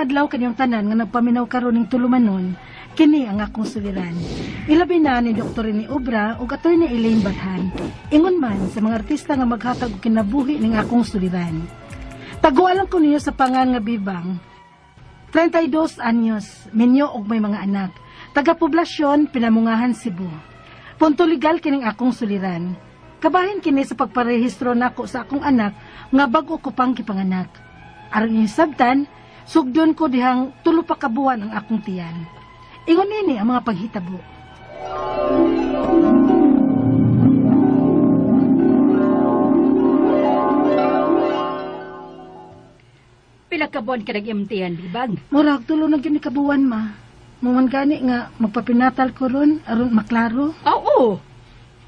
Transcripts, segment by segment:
adlaw kanyang tanan nga nagpaminaw karon ning tulumanon, kini ang akong suliran. Ilabi na ni Dr. Rene Obra ug Attorney Elaine Bathan. Ingon man sa mga artista nga maghatag og kinabuhi ning akong suliran. Taguan lang ko niyo sa pangan nga Bibang. 32 anyos, minyo og may mga anak. Taga-poblasyon, Pinamungahan, Cebu. Punto legal kining akong suliran. Kabahin kini sa pagparehistro nako sa akong anak nga bag-o ko pang gipanganak. Aron inyong sabtan, sugdon ko dihang 3 pa ka buwan ang akong tiyan. Ingon nini ang mga paghitabo. Pila ka buwan ka nag-imtihan, Bibang? Murag 3 na gyud ni kabuwan, ma. Muman gani nga magpapinatal ko ron aron maklaro. Oo.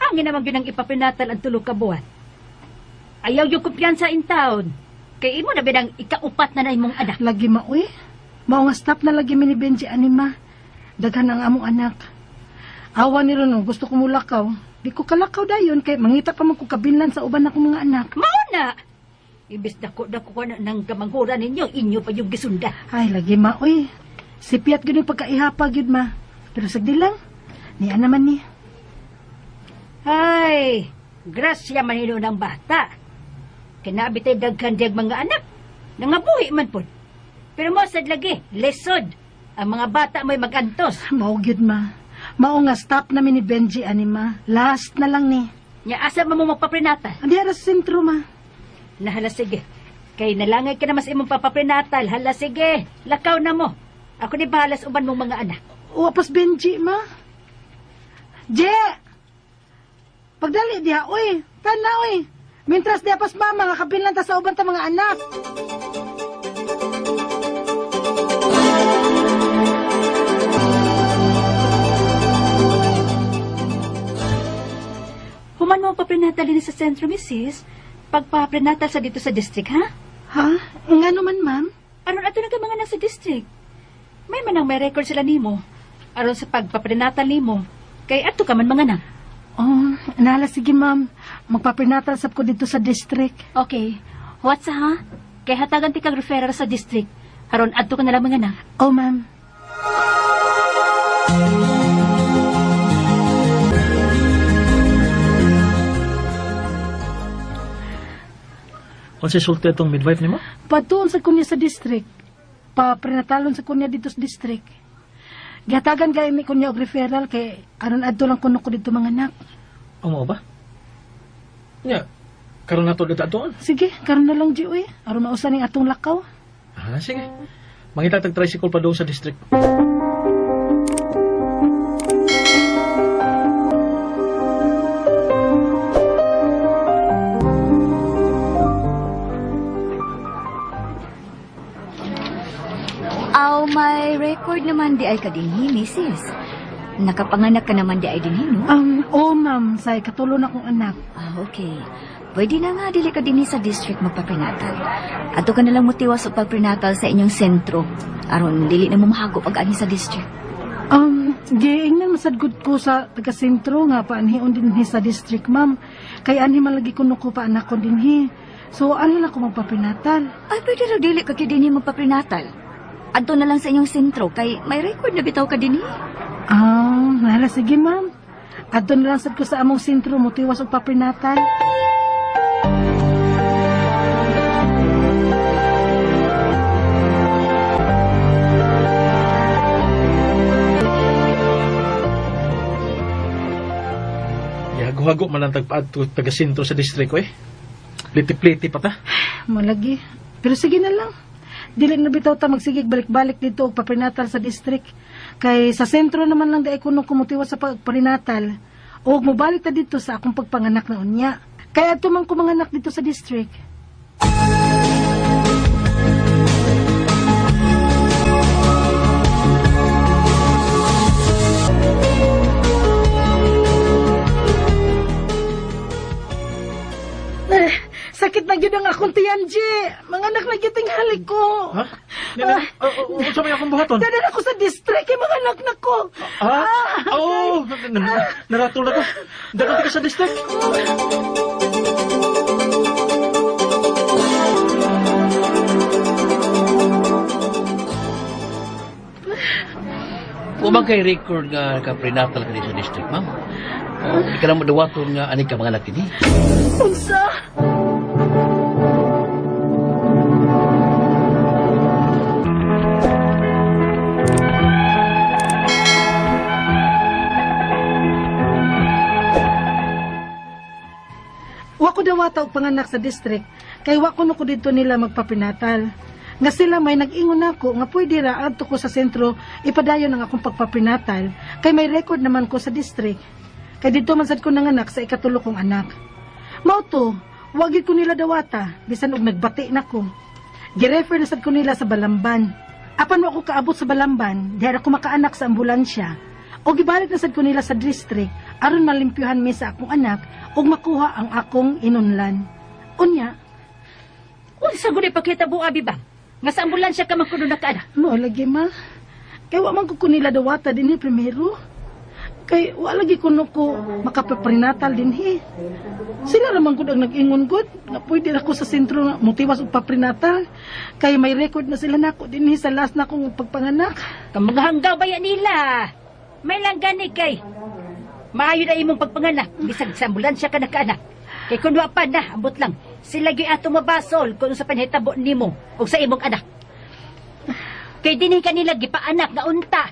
Ang naman gyud ang ipapinatal ang 3 ka buwan. Ayaw yung kumpiyansa in town. Kay imo na binang ikaupat na na imong anak. Lagi maoy. Mao nga stop na lagi mi ni Benji ani ma. Daghan ang among anak. Awa ni ron, gusto ko mulakaw. Di ko kalakaw dayon kay mangita pa man ko kabinlan sa uban akong mga anak. Mao na. Ibis dako-dako ko na ng kamanghura ninyo, inyo pa yung gisunda. Ay, lagi maoy. Sipiat gyud yung pagkaihapa gyud ma. Pero sagdi lang. Niya naman ni. Ay, grasya man hino ng bata. Kinabi tayo daghan diyag mga anak. Nangabuhi man po. Pero mo sad lagi, lesod. Ang mga bata mo'y magantos. Mao gyud ma. Mao nga stop na mi ni Benji ani ma. Last na lang ni. Nya asa man mo magpaprenatal? Andi ara sa sentro ma. Nahala sige. Kay nalangay ka na mas imong papaprenatal. Hala sige. Lakaw na mo. Ako ni bahalas uban mong mga anak. Wa pas Benji ma. Je! Pagdali diha oy. Tana oy. Mintras diha pas mama nga kapinlan ta sa uban ta mga anak. Human mo paprenatal din sa sentro, misis. Pagpaprenatal sa dito sa district, ha? Ha? Nga naman, ma'am? Aron ato na ka mga nasa district. May manang may record sila nimo. Aron sa pagpaprenatal nimo. Kay ato ka man mga anak. Oh, nala sige, ma'am. Magpaprenatal sab ko dito sa district. Okay. What's ha? Kay hatagan ti kag referral sa district. Aron adto ka na lang mga anak. Oh, ma'am. Unsa sulti atong midwife nimo? Patuon sa kunya sa district. Paprenatalon sa kunya dito sa district. Gihatagan kay mi kunya og referral kay aron adto lang kuno ko dito mga anak. Amo ba? Nya, karon nato dito atuon. Sige, karon na lang ji oy. Aron mausa ning atong lakaw. Ah, sige. Mangita tag tricycle pa doon sa district. Aw, may record naman di ay kadinhi, misis. Nakapanganak ka naman di ay dinhi, no? Oh, ma'am, say katulo na akong anak. Ah, okay. Pwede na nga, dili ka dinhi sa district magpaprenatal. Ato ka na lang motiwas og pagprenatal sa inyong sentro. Aron, dili na mo mahagop ag anhi sa district. Giingnan masad gud ko sa taga-sentro nga paanhion dinhi sa district, ma'am. Kay anhi man lagi kuno ko pa anak ko dinhi. So, ano lang ko magpaprenatal? Ay, pwede raw dili ka kay dinhi magpaprenatal. Adto na lang sa inyong sentro kay may record na bitaw ka dinhi. Ah, hala, sige, ma'am. Adto na lang sad ko sa among sentro motiwas og paprenatal. Yago-hago man ang tagpaadto taga-sentro sa district ko eh. Pliti-pliti pa ta. Malagi. Pero sige na lang. Dili na bitaw ta magsigig balik-balik dito og paprenatal sa district. Kay sa sentro naman lang dai kuno kumutiwas sa pagprenatal. Og mobalik ta dito sa akong pagpanganak na unya. Kay adto man ko manganak dito sa district. Sakit na gyud ang akong tiyan, Ji. Mga anak na gyud ang halik ko. Ha? Unsa may akong buhaton? Dadan ako sa district, kay mga anak na ko. Ha? Oh, naratol ako. Dadan ka sa district. Wa man kay record nga ka-prenatal ka sa district, ma'am. Oh, di ka na mo dawaton nga ani ka mga anak ini. Unsa? Wa ko dawata og panganak sa district kay wa ko no ko didto nila magpapinatal. Nga sila may nag-ingon nako nga pwede ra adto ko sa sentro ipadayon ang akong pagpapinatal kay may record naman ko sa district. Kay didto man sad ko nanganak sa ikatulo kong anak. Mao to, wa gyud ko nila dawata bisan og nagbati na ko. Girefer na sad ko nila sa Balamban. Apan wa ko kaabot sa Balamban, diha ra ko makaanak sa ambulansya. O gibalik na sad ko nila sa district aron malimpyuhan mi sa akong anak ug makuha ang akong inunlan. Unya, Unsa gud ipakita buwa bibang? Nga sa ambulansya ka man kuno nakaanak. Mao lagi ma. Kay wa man ko nila dawata dinhi primero. Kay wa lagi kuno ko makapaprinatal dinhi. Sila ra man gud ang nag-ingon gud nga pwede ra ko sa sentro nga motiwas og paprinatal. Kay may record na sila nako dinhi sa last na akong pagpanganak. Kang mga hanggaw baya nila. May lang gani kay. Maayo na imong pagpanganak bisag sa ambulansya ka nakaanak. Kay kun wa pa na, ambot lang. Sila gyud ato mabasol kung sa panhitabo nimo ug sa imong anak. Kay dinhi kanila gipaanak nga unta.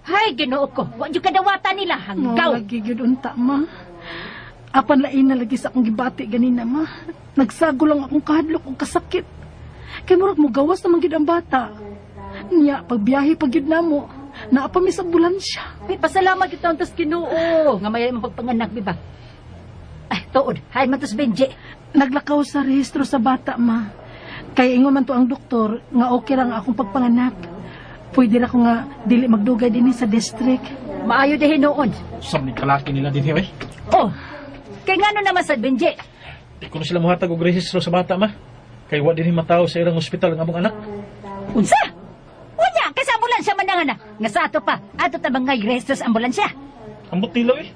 Hay Ginoo ko, wa jud kadawata nila Mao hanggaw. lagi gyud unta ma. Apan lain na lagi sa akong gibati ganina ma. Nagsago lang akong kahadlok og kasakit. Kay murag mo gawas naman gyud ang bata. Nya pagbiyahe pag gyud namo, naa pa mi sa ambulansya. Ay, pasalamat kita untas Ginoo nga may imong pagpanganak biba. Ay, tuod, hay man tos Benji. Naglakaw sa rehistro sa bata ma. Kay ingon man to ang doktor nga okay ra ang akong pagpanganak. Pwede ra ko nga dili magdugay dinhi sa district. Maayo dahil noon. Sam ni kalaki nila din eh. Oh, kay ngano naman sa Benji? Di ko na sila muhatag og rehistro sa bata ma. Kay wa dinhi matawo sa ilang ospital ang among anak. Unsa? Unya, kay sa ambulansya man ang anak. Nga sa ato pa, ato ta mga rehistro sa ambulansya. Ambot nila eh.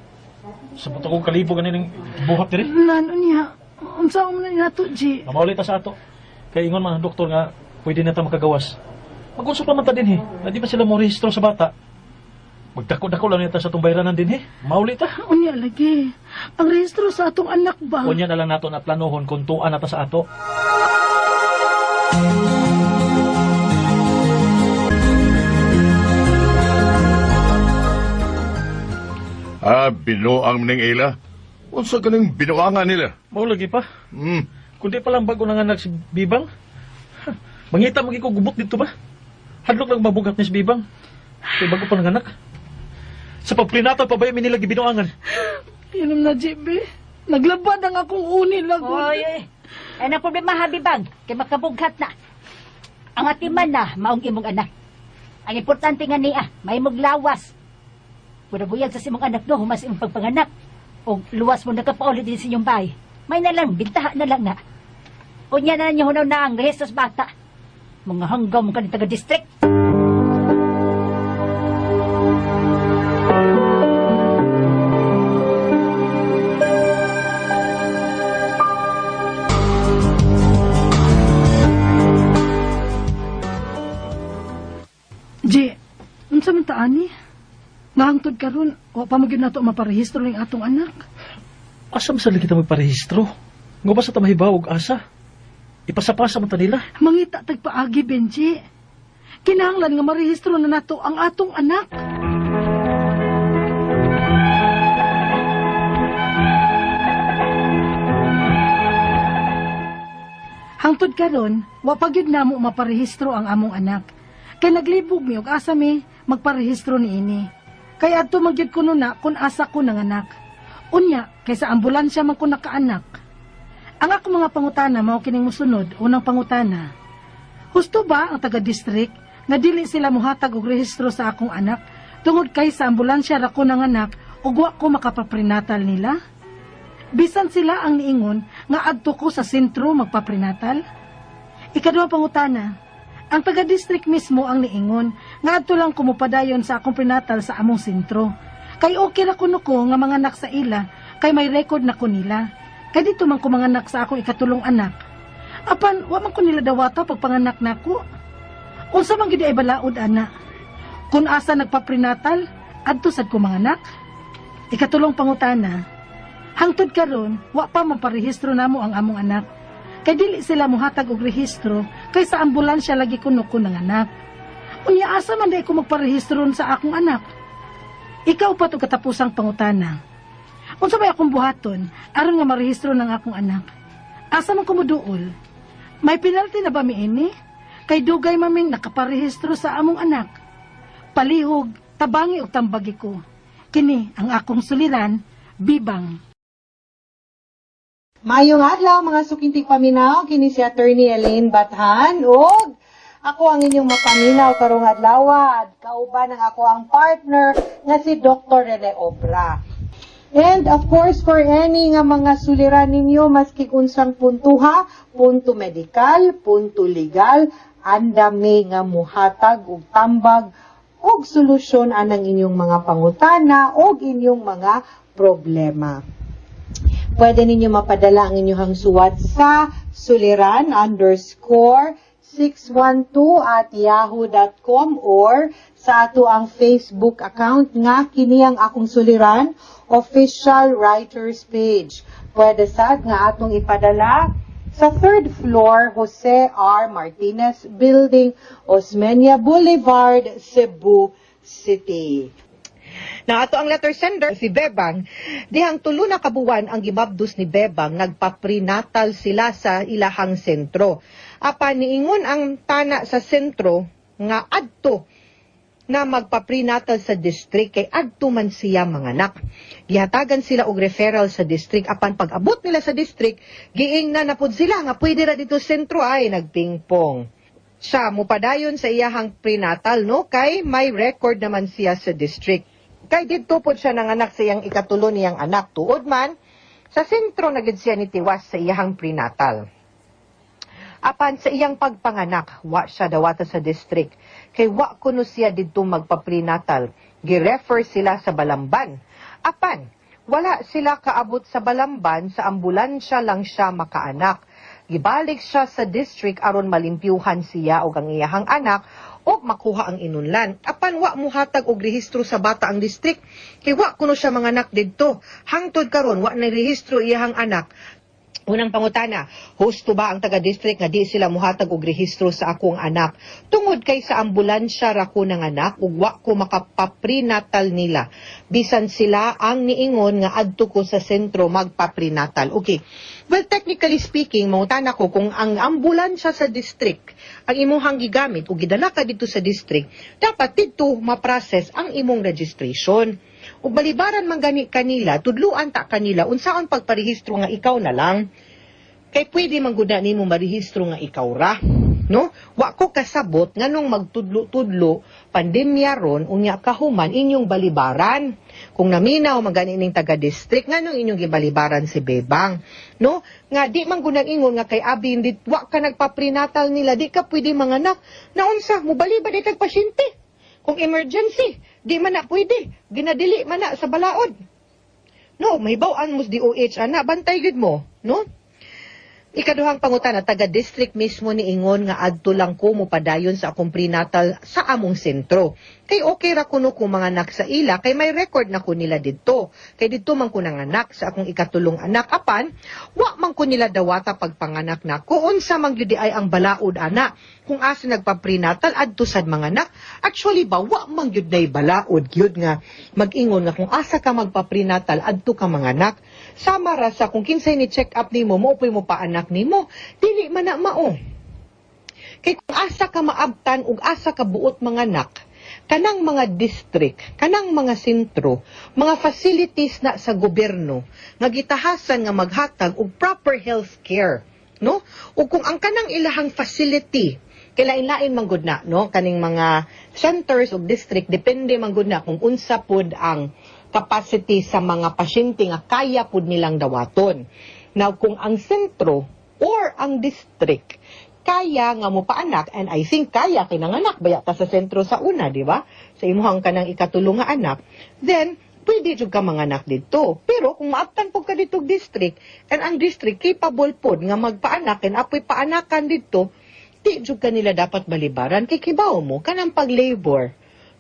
Sabot ako kalibo ganin buhat diri. Nan unya, unsa man na nato G? Mamaulit ta sa ato. Kay ingon man ang doktor nga pwede na ta makagawas. Magunso pa man ta dinhi. Na di ba sila mo rehistro sa bata? Magdako-dako lang nita sa tumbayranan dinhi. Mauli ta. Unya lagi. Ang rehistro sa atong anak ba? Unya na lang nato na planohon kung tuan na ta sa ato. Ah, binuang ning ila. Unsa kaning binuangan nila? Mao lagi pa. Hmm. Kundi pa lang bago nanganak si Bibang. Ha, mangita magi ko gubot dito ba? Hadlok lang mabugat ni si Bibang. Kay bago pa nanganak. Sa pagprinatal pa ba yung nila gibinuangan? Inom na, GB. Naglabad ang akong uni lagod. Oy, oy. Ay, na problema habibang, kay makabughat na. Ang atiman na, maong imong anak. Ang importante nga niya, may lawas. Pura buyag sa imong anak no, humas imong pagpanganak. O luwas mo nakapauli din sa inyong bahay. May na lang, bintaha na lang na. Unya na niyo hunaw na ang rehistro sa bata. Mga hanggaw mo ka taga-district. G, unsa man ta ani? Nahangtod karon, wa pa magyud nato maparehistro ning atong anak. Asa man sa kita magparehistro? Nga ba sa tamahibaw og asa? Ipasapasa man ta nila. Mangita tag paagi, Benji. Kinahanglan nga marehistro na nato ang atong anak. Hangtod karon, wa pa gyud namo maparehistro ang among anak. Kay naglibog mi og asa mi magparehistro niini. Kay adto man gyud kuno na kun asa ko nanganak. Unya, kay sa ambulansya man ko nakaanak. Ang akong mga pangutana mao kining mosunod, unang pangutana. Husto ba ang taga-district nga dili sila mohatag og rehistro sa akong anak tungod kay sa ambulansya ra ko nanganak ug wa ko makapaprinatal nila? Bisan sila ang niingon nga adto ko sa sentro magpaprinatal? Ikaduha pangutana, ang taga-district mismo ang niingon nga adto lang ko mopadayon sa akong prenatal sa among sentro. Kay okay ra kuno ko nga manganak sa ila kay may record na ko nila. Kay dito man ko manganak sa akong ikatulong anak. Apan wa man ko nila dawata pagpanganak nako. Unsa man gyud ay balaod ana? Kung asa nagpaprenatal, adto sad ko manganak? Ikatulong pangutana, hangtod karon wa pa maparehistro namo ang among anak. Kay dili sila muhatag og rehistro kay sa ambulansya lagi kuno ko nanganak. Unya asa man diay ko magparehistro sa akong anak? Ikaupat og katapusang pangutana, unsa may akong buhaton aron nga marehistro ng akong anak? Asa man ko moduol? May penalty na ba miini? Kay dugay maming nakaparehistro sa among anak. Palihog, tabangi og tambagi ko. Kini ang akong suliran, Bibang. Maayong adlaw, mga suking tigpaminaw, kini si Attorney Elaine Bathan ug ako ang inyong mapaminaw karong adlaw. Kauban ang ako ang partner nga si Dr. Rene Obra. And of course, for any nga mga suliran ninyo, maski unsang puntuha, punto medikal, punto legal, andame nga muhatag og tambag og solusyon anang inyong mga pangutana og inyong mga problema. Pwede ninyo mapadala ang inyong suwat sa suliran_612@yahoo.com or sa ato ang Facebook account nga kini ang akong suliran official writers page. Pwede sad nga atong ipadala sa third floor, Jose R. Martinez Building, Osmeña Boulevard, Cebu City. Na ato ang letter sender si Bebang, dihang 3 na kabuwan ang gimabdos ni Bebang, nagpaprenatal sila sa ilahang sentro. Apan niingon ang tana sa sentro nga adto na magpaprenatal sa district kay adto man siya manganak. Gihatagan sila og referral sa district, apan pag-abot nila sa district, giingnan na pud sila nga pwede ra dito sentro, ay nagpingpong. Siya mupadayon sa iyahang prenatal, no, kay may record naman siya sa district. Kay didto pod siya nanganak sa iyang ikatulo niyang anak. Tuod man sa sentro na gid siya nitiwas sa iyahang prenatal. Apan sa iyang pagpanganak, wa siya dawata sa district. Kay wa kuno siya didto magpa-prenatal. Girefer sila sa Balamban. Apan, wala sila kaabot sa Balamban, sa ambulansya lang siya makaanak. Gibalik siya sa district aron malimpyuhan siya og ang iyahang anak og makuha ang inunlan. Apan wa muhatag og rehistro sa bata ang district kay wa kuno siya manganak didto. Hangtod karon wa na rehistro iyahang anak. Unang pangutana, husto ba ang taga-district nga di sila muhatag og rehistro sa akong anak? Tungod kay sa ambulansya ra ko nanganak ug wa ko makapaprenatal nila. Bisan sila ang niingon nga adto ko sa sentro magpaprenatal. Okay. Well, technically speaking, mangutana ko, kung ang ambulansya sa district ang imuhang gigamit ug gidala ka dito sa district, dapat dito ma-process ang imong registration. Ug balibaran man gani kanila, tudluan ta kanila unsaon pagparehistro nga ikaw na lang. Kay pwede man gud na nimo marehistro nga ikaw ra. No? Wa ko kasabot nganong magtudlo-tudlo, pandemya ron, unya kahuman inyong balibaran. Kung naminaw man gani ning taga-district, nganong inyong gibalibaran si Bebang? No? Nga di man gud ingon nga kay abi hindi wa ka nagpa-prenatal nila, di ka pwede manganak. Naunsa mobaliba di kag pasyente? Kung emergency, di man na pwede. Ginadili man na sa balaod. No, may bawaan mo sa DOH, ana, bantay gid mo, no? Ikaduhang pangutana, taga-district mismo ni ingon nga adto lang ko mopadayon sa akong prenatal sa among sentro. Kay okay ra kuno ko manganak sa ila kay may record na ko nila didto. Kay didto man ko nanganak sa akong ikatulong anak, apan wa man ko nila dawata pagpanganak nako. Unsa man gyud ay ang balaod ana? Kung asa nagpa-prenatal adto sad manganak. Actually ba, wa man gyud nay balaod gyud nga mag-ingon nga kung asa ka magpa-prenatal adto ka manganak. Sama ra sa kung kinsay ni check up nimo, mo mo paanak nimo. Dili man na mao. Kay kung asa ka maabtan ug asa ka buot manganak, kanang mga district, kanang mga sentro, mga facilities na sa gobyerno nga gitahasan nga maghatag og proper health care, no? Ug kung ang kanang ilahang facility, kay lain-lain man gud na, no, kaning mga centers ug district, depende man gud na kung unsa pud ang capacity sa mga pasyente nga kaya pud nilang dawaton. Now, kung ang sentro or ang district kaya nga mo paanak, and I think kaya kay nanganak baya ta sa sentro sa una, di ba? Sa imuhang kanang ikatulo nga anak, then pwede jud ka manganak didto. Pero kung maabtan pud ka dito district, and ang district capable pod nga magpaanak and apoy paanakan didto, di jud ka nila dapat balibaran kay kibaw mo kanang pag-labor.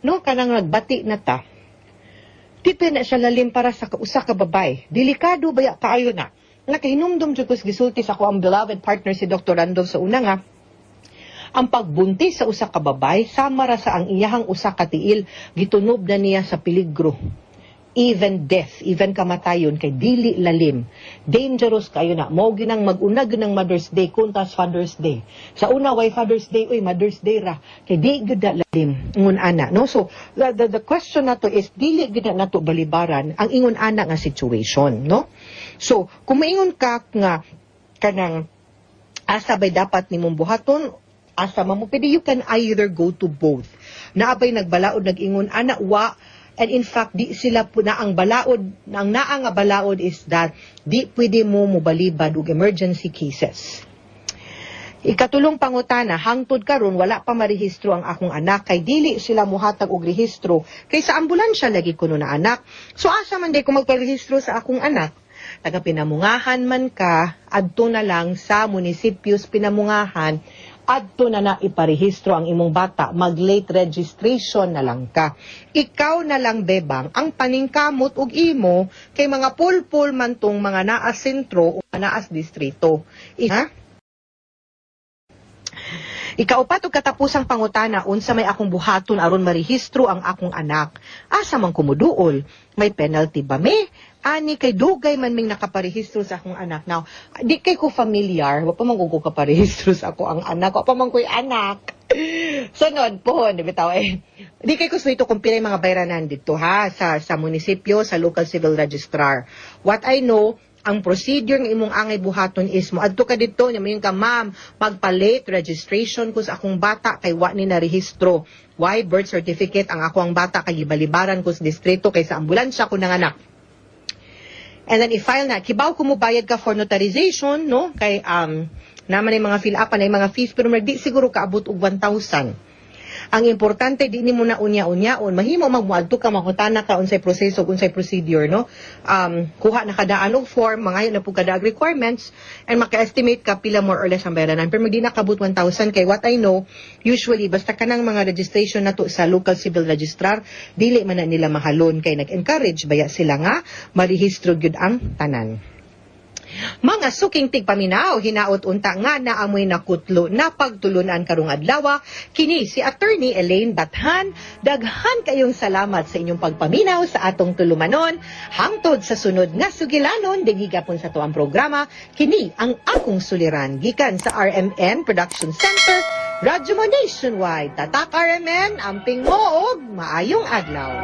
No, kanang nagbati na ta. Di pa na siya lalim para sa usa ka babay. Delikado baya kaayo na. Nakahinumdum jud ko sa gisulti sa ako ang beloved partner si Dr. Randolph sa una nga, ang pagbuntis sa usa ka babay sama ra sa ang iyahang usa ka tiil, gitunob na niya sa peligro. Even death, even kamatayon, kay dili lalim. Dangerous kayo na. Mao ginang mag-una ng Mother's Day kuntas Father's Day. Sa una, why Father's Day? Uy, Mother's Day ra. Kay di gyud na lalim. Ingon ana, no? So, the question nato is, dili gyud na nato balibaran ang ingon ana nga situation, no? So, kung maingon ka nga kanang asa bay dapat nimong buhaton, asa man mo pwede, you can either go to both. Naabay nagbalaod nag-ingon ana wa, and in fact di sila po na ang balaod, ang naa nga balaod is that di pwede mo mobalibad og emergency cases. Ikatulong pangutana, hangtod karon wala pa marehistro ang akong anak kay dili sila muhatag og rehistro kay sa ambulansya lagi kuno na anak. So asa man day ko magparehistro sa akong anak? Taga Pinamungahan man ka, adto na lang sa munisipyo sa Pinamungahan, adto na na iparehistro ang imong bata, mag-late registration na lang ka. Ikaw na lang, bebang, ang paningkamot og imo kay mga pulpul man tong mga naa sentro o naa distrito. Ha? Ikaupat ug katapusang pangutana, unsa may akong buhaton aron marehistro ang akong anak? Asa man kumuduol? May penalty ba me? Ani kay dugay man ming nakaparehistro sa akong anak. Now, di kay ko familiar, wa pa man ko kaparehistro sa ako ang anak, wa pa man ko'y anak. Sunod po, di bitaw eh. Di kay ko suwito kung pilay mga bayranan dito ha sa munisipyo, sa local civil registrar. What I know, ang procedure ng imong angay buhaton is mo adto ka didto nya moingon ka, "Ma'am, magpa-late registration ko sa akong bata kay wa ni narehistro. Why birth certificate ang ako ang bata kay gibalibaran ko sa distrito kay sa ambulansya ko nanganak." And then i-file na. Kibaw ko mo bayad ka for notarization, no? Kay naman ay mga fill up na mga fees, pero di siguro kaabot og 1,000. Ang importante, di nimo na unya-unyaon, mahimo magmuadto ka, mangutana ka unsay proseso, unsay procedure, no? Kuha na kadaan og form, mangayo na pud kada requirements, and maka-estimate ka pila more or less ang bayranan. Pero di nakabot 1,000 kay what I know, usually basta kanang mga registration nato sa local civil registrar, dili man na nila mahalon kay nag-encourage baya sila nga marehistro gyud ang tanan. Mga suking tigpaminaw, hinaot unta nga naamoy nakutlo na pagtulunan karong adlaw. Kini si Attorney Elaine Bathan. Daghan kayong salamat sa inyong pagpaminaw sa atong tulumanon. Hangtod sa sunod nga sugilanon, dinhi gapon sa tuang programa. Kini ang akong suliran gikan sa RMN Production Center, Radyo Mo Nationwide. Tatak RMN, amping mo og maayong adlaw.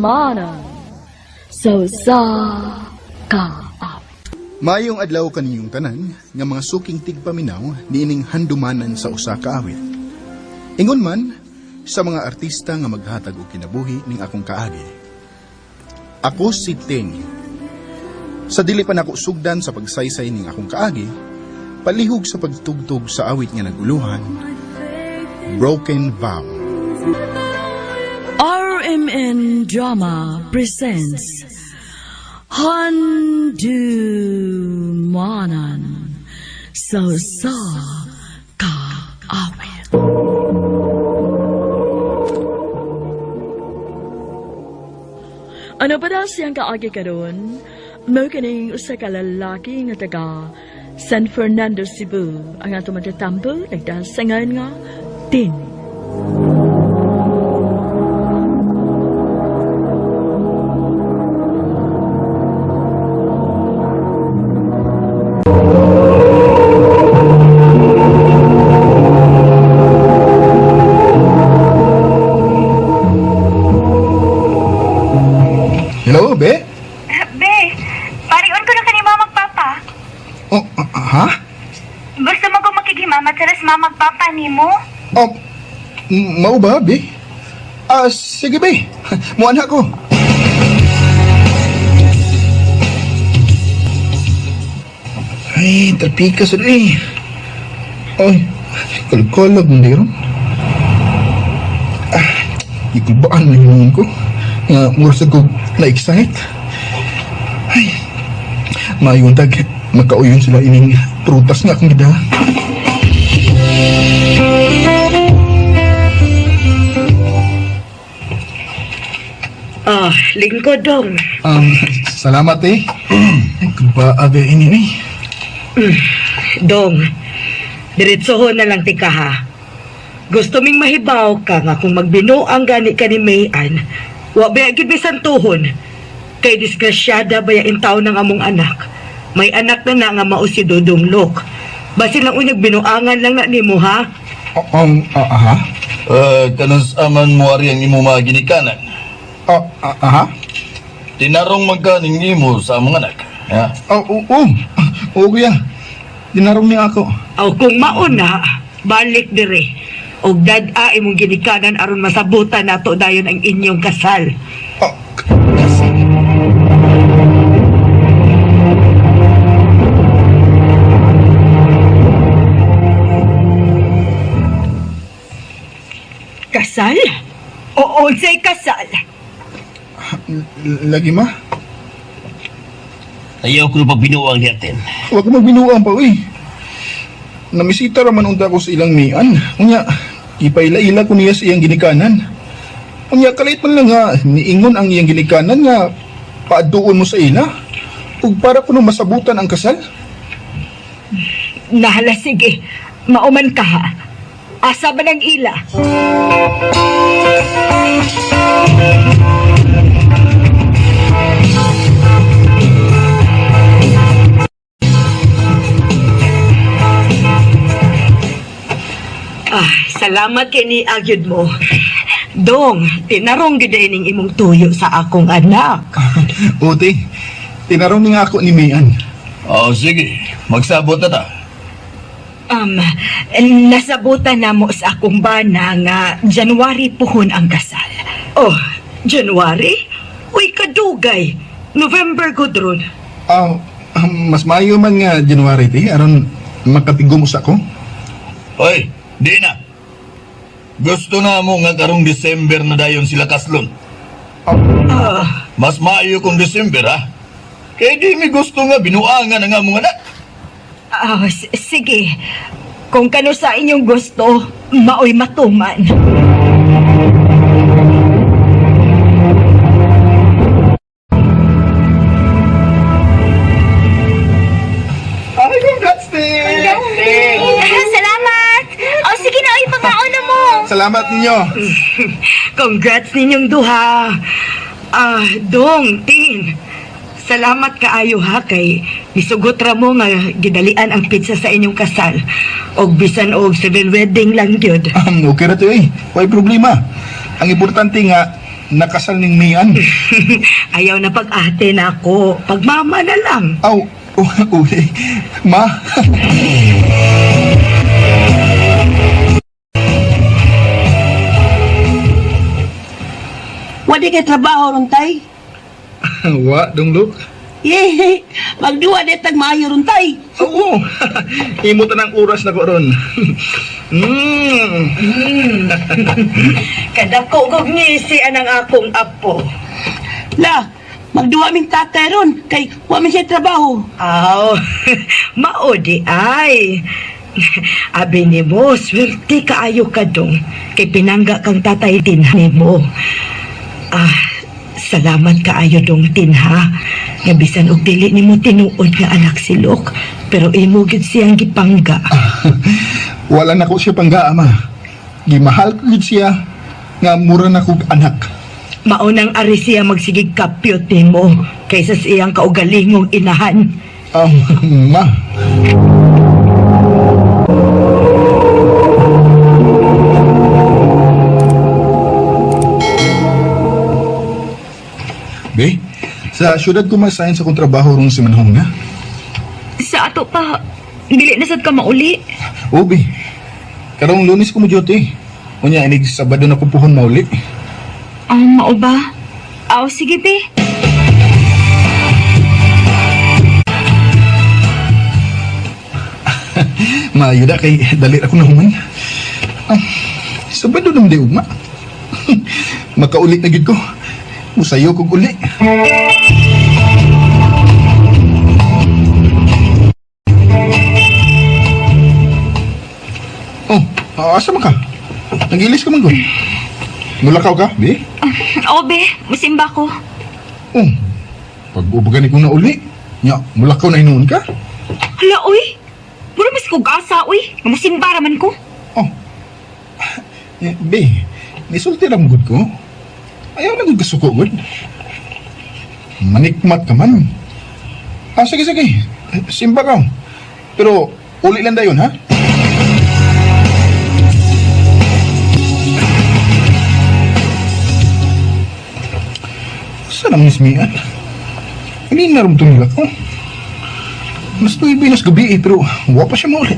Handumanan sa usa ka Maayong adlaw kaninyong tanan nga mga suking tigpaminaw niining handumanan sa usa ka awit. Ingon man sa mga artista nga maghatag og kinabuhi ning akong kaagi. Ako si Teng. Sa dili pa nako sugdan sa pagsaysay ning akong kaagi, palihog sa pagtugtog sa awit nga naguluhan, Broken Vow. RMN Drama presents Handumanan sa usa ka awit. Ano pa daw siyang kaagi karon? Mao kining usa ka lalaki nga taga San Fernando, Cebu. Ang ato matatampo nagdasangan nga Tin. Hello, be? Be, parion ko na kani mama papa. Oh, ha? Gusto mo ko makighimamat sa ras mama papa nimo? Oh, mao ba, be? Ah, sige, be. Muana ko. Ay, trapika sa eh. Ay, kalog-kalog hindi ron. Ah, ikulbaan na yun ko. Nga, mura sa ko na-excite. Ay, maayong tag, makauyon sila ining prutas nga akong gidala. Ah, lingkod dong. Salamat eh. Ay, kubaabe ini eh. Dong, diretsoho na lang tika ha. Gusto ming mahibaw ka nga kung magbinuang gani ka ni Mayan, wa ba gid bisan tuhon. Kay disgrasyada ba ya taon ng among anak. May anak na na nga mao si Dodong Lok. Basin lang unyag binuangan lang na nimo ha. Aha? Kanus aman mo ari ang imo mga ginikanan. Aha? Tinarong man ka ning imo sa among anak. Ha? Oh, oo, oo. Oo, kuya. Dinarong niya ako. Aw kung mauna, balik dire. Og dad-a imong ginikanan aron masabutan nato dayon ang inyong kasal. Oh, Kasal? Oo, unsay kasal? lagi ma. Ayaw ko na pagbinuang niya, Ten. Huwag ka magbinuang pa, uy. Namisita raman unta ko sa ilang mian. Unya, ipaila-ila ko niya sa iyang ginikanan. Unya, kalit man lang nga, niingon ang iyang ginikanan nga paaduon mo sa ila. Ug para kuno masabutan ang kasal. Nahala, sige. Mauman ka ha. Asa ba ng ila? Ah, salamat kay ni agyud mo. Dong, tinarong gid ining imong tuyo sa akong anak. Ote, tinarong niya ako ni Mian. Oh, sige. Magsabot na ta. Um, nasabutan na mo sa akong bana nga January puhon ang kasal. Oh, January? Uy, kadugay. November gudron. Ah, mas maayo man nga January ti aron makatigom usa ko. Hoy, di na. Gusto na mo nga karong December na dayon sila kaslon. Ah, Mas maayo kung December ha. Kay di mi gusto nga binuangan ang among anak. sige. Kung kano sa inyong gusto, maoy matuman. Ay, congrats, te! Salamat! O sige na, oy, pangaon na mo. Salamat ninyo. Congrats ninyong duha. Ah, Dong, Tin. Salamat kaayo ha kay misugot ra mo nga gidalian ang pizza sa inyong kasal. Og bisan og civil wedding lang gyud. Okay ra to eh. Way problema. Ang importante nga nakasal ning Mian. Ayaw na pag-ate na ako. Pagmama na lang. Aw, oh, okay. Ma. Wadi kay trabaho ron tay. Wa, dong look. Yehey, magduwa di tag maayo ron tay. Oo. Imo tanang oras na ko ron. mm. Kadako kog ngisi anang akong apo. La, magduwa ming tatay ron kay wa man siya trabaho. Aw, mao di ay. Abi nimo, swerte kaayo ka dong. Kay pinangga kang tatay din nimo. Ah, salamat kaayo dong tin ha. Nga bisan og dili nimo tinuod nga anak si Lok, pero imo gid siyang gipangga. Wala na ko siya pangga, ama. Gimahal ko gid siya nga mura na kog anak. Maunang ari siya magsigig kapyot nimo kaysa sa iyang kaugalingong inahan. Ma. Be, sa syudad ko masayin sa akong trabaho rong si Manhong na. Sa ato pa, dili na sad ka mauli. Obi, karong Lunes ko mo duty. Unya, inig Sabado na ko puhon mauli. Ah, mao ba? Aw, sige be. Maayo na kay dali ako na human. Ah, Sabado naman di ugma. Makauli na gid ko. Musayo kog uli. Asa man ka? Nagilis ka man gud. Mulakaw ka, bi? Oo, be. Musimba ko. Oh. Pag-ubagan ko na uli. Nya, mulakaw na inuon ka? Hala, uy. Mura mas kog asa, uy. Nga musimba raman ko. Oh. Eh, be, nisulti ra gud ko. Ayaw na gud kasuko gud. Manikmat ka man. Ah, sige, sige. Simba ka. Pero, uli lang dayon, ha? Saan ang mismian? Hindi na rin nila ko. Mas tuwi nas gabi eh, pero wa pa siya mauli.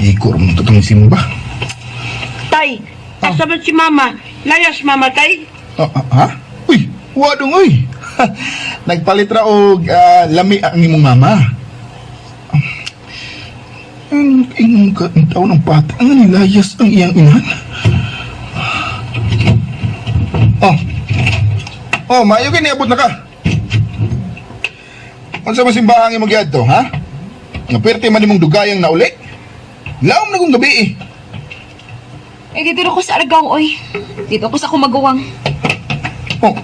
Iko rin ito itong simba. Tay, asa man si mama? Layas mama, tay. Ah, ah, ha? Uy, wadong uy. Nagpalit ra og lami ang imong mama. Ang ingong ka ang taon ng bata ang nilayas ang iyang inahan. Oh. Oh, maayo kay niabot na ka. Unsa man simbahang imong giadto, ha? Nga perti man imong dugayang nauli. Laom na kong gabi eh. Eh, dito ko sa Argao, oy. Dito ko sa kumaguwang. Oh.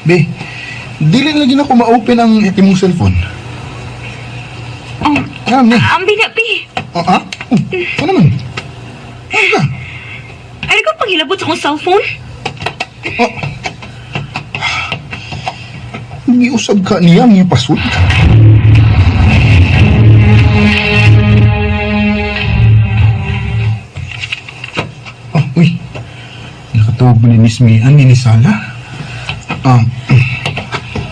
Be, dili na lagi na ko ma-open ang imong cellphone. Oh, Ano ni? ang bina, be. Oh, ha? Oh, ano man? Ano ka? Ay, ko panghilabot sa akong cellphone. Oh. Giusab ka niya ang iyang password. Oh, uy. Nakatawag mo ni Miss Mian, ni Sala.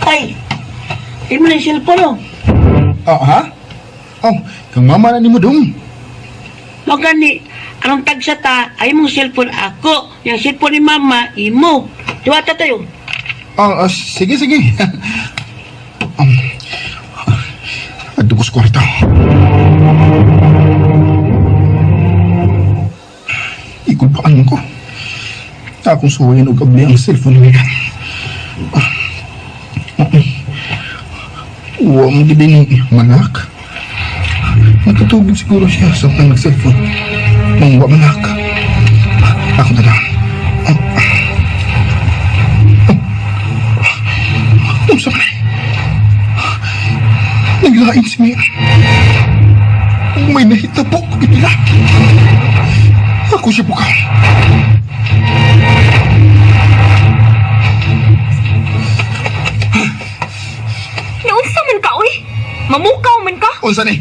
Tay, imo na yung cellphone, oh. Ah, ha? Oh, kang mama na ni mo dong. Magani, anong tagsa ta, ay mong cellphone ako. Yung cellphone ni mama, imo. Diwata tayo. Ah, ah, sige, sige. um, adto ko sa kwarto. Ikulpaan ko. Akong suwayan og abli ang cellphone ni Megan. Ah, okay. Wa mo gid ni malak. Natutugod siguro siya sa pang nag-cellphone. Mong wa malak. Ako na lang. Unsa man eh? Naglain si Mia. May nahitabo ko nila. Ako siya bukaw. Naunsa man ka, oy. Mamukaw man ka. Unsa ni?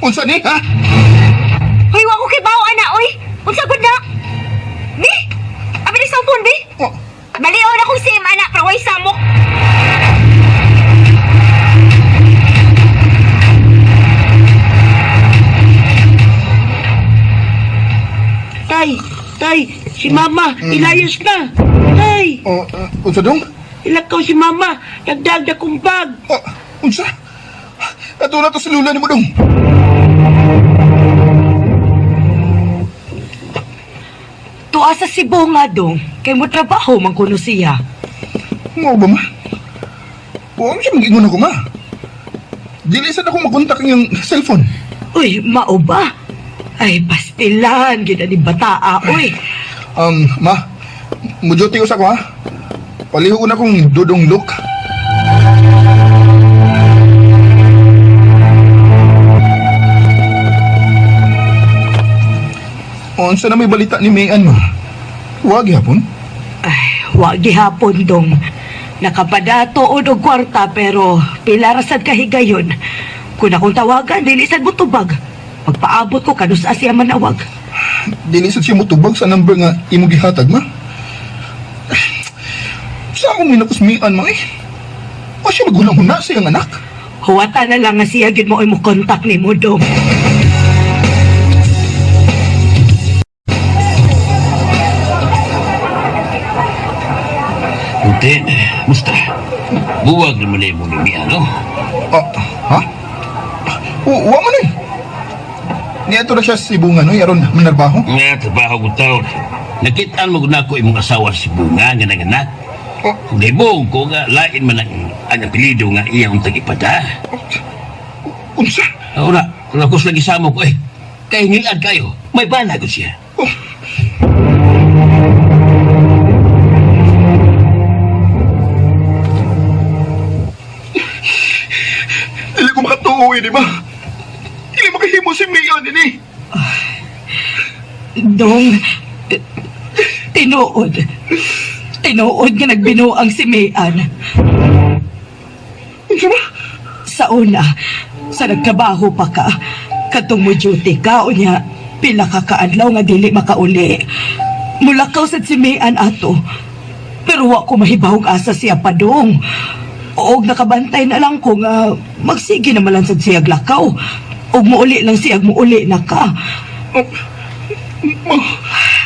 Unsa ni, ha? Hoy, wa ko kay bao, ana, oy. Unsa gud na? Bi! Abi ni cellphone, bi? Oh, Balion akong SIM, ana, pero way samok. Tay, tay, si mama, ilayas na. Tay, oh, unsa dong? ilakaw si mama, nagdagdag kong bag. Oh, unsa? Ato na to sa lula ni mo dong. Tuwa sa Cebu nga dong, kay mo trabaho man kuno siya. Mao ba, ma? Huwag siya mag-ingon ako, ma. Dili sad ako makontak ang iyang cellphone. Uy, mao ba? Ay, pastilan, gid ni bataa, uy. Ma, mujuti usa ko, ha? Paliho ko na kong dudong look. Unsa na may balita ni Mayan, ma? Wag hapon. Ay, wa gihapon dong. Nakapadato og og kwarta pero pila ra sad kahigayon. Kun akong tawagan, dili sad mo tubag. Pagpaabot ko kanus siya manawag. Dili sad siya motubag sa number nga imo gihatag, ma. Sa akong minakusmian, ma, eh. O siya magunang-huna sa iyang anak. Huwata na lang nga siya gid mo mo contact nimo dong. Kunti, musta? Buwag naman na imong ni no? Ah, ha? Wa man eh. Niadto na siya sa Sibungan, no? Aron manarbaho. Nga, trabaho ko taon. Nakitaan mo na ako imong asawa si Bunga nga naganak. Nibong ko nga lain man ang apelyido nga iya untag ipada. Unsa? Ora, ora ko lagi samo ko eh. Kay ngilad kayo, may bana ko siya. Dili ko makatuo eh, di ba? Dili makahimo si Mia nini. Dong, tinuod. Tinuod nga nagbinuang si Mayan. Unsa ba? Sa una, sa nagtrabaho pa ka, katong mo duty ka, unya, pila ka kaadlaw nga dili makauli. Mulakaw sad si Mayan ato. Pero wa ko mahibawog asa siya padong. Og nakabantay na lang ko nga magsige naman lang sad siya lakaw. Og muuli lang siya, muuli na ka.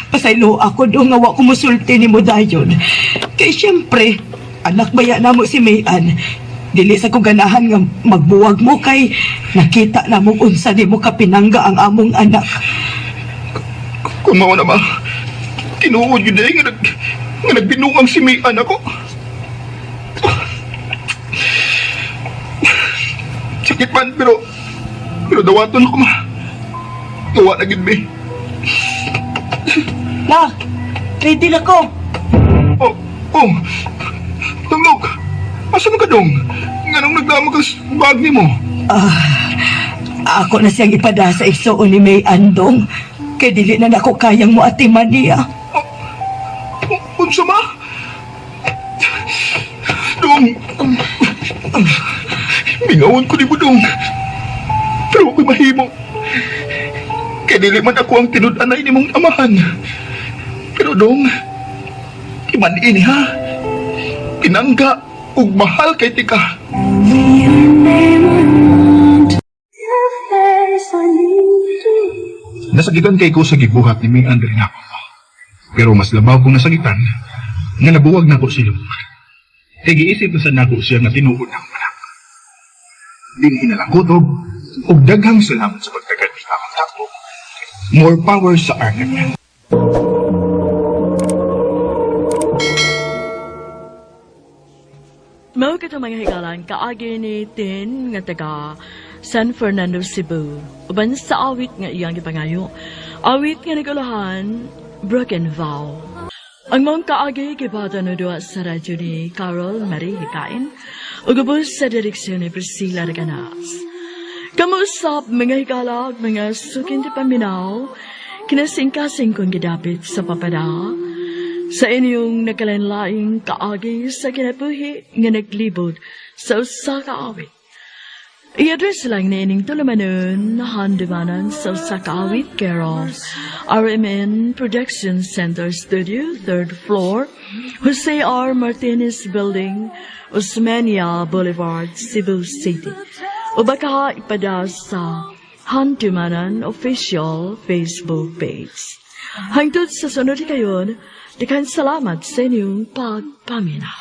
Pasaylo ako do nga wa ko musulti nimo dayon. Kay siyempre, anak baya namo si Mayan. Dili sa ko ganahan nga magbuwag mo kay nakita namo unsa nimo kapinangga ang among anak. Kung mao na ma, tinuod yun eh, nga nagbinuang si Mia nako. Sakit man, pero dawaton ako ma. Tuwa na gid mi. La, ready na ko. Oh, oh, Tunglok, asa man ka dong? Nganong nagdama ka sa bag nimo? Ah, ako na siyang ipada sa igsuon ni May Andong. Kay dili na nako kayang moatiman niya. Unsa ma? Dong, mingawon ko nimo dong. Pero ako'y mahimo. Kay dili man ako ang tinud-anay nimong amahan. Pero dong, iman ini ha. Pinangga ug mahal kay tika. Nasagitan kay ko sa gibuhat ni May Andre nako. Pero mas labaw kong nasagitan nga nabuwag nako siya. Kay giisip na sa nako siya nga tinuod ng anak. Dinhi na lang kutob ug daghang salamat sa pagtagad ni akong takbo. More power sa RMN. Mao kato mga higalan kaagi ni Tin nga taga San Fernando, Cebu. Uban sa awit nga iyang gipangayo. Awit nga nagulahan, Broken Vow. Ang mong kaagi gibata no duwa sa radyo ni Carol Marie Hikain ug ubos sa direksyon ni Priscilla Reganas. Kamuusap mga higala ug mga sukin ti paminaw, kinasingkasing kong gidapit sa papada sa inyong nakalanlaing kaagi sa kinabuhi nga naglibot sa usa ka awit. I-address lang ni ining tulumanon handumanan sa usa ka awit care of RMN Production Center Studio, 3rd floor, Jose R. Martinez Building, Osmeña Boulevard, Cebu City. O baka ipada sa Handumanan Official Facebook page. Hangtod sa sunod kayon, daghan salamat sa inyong pagpaminaw.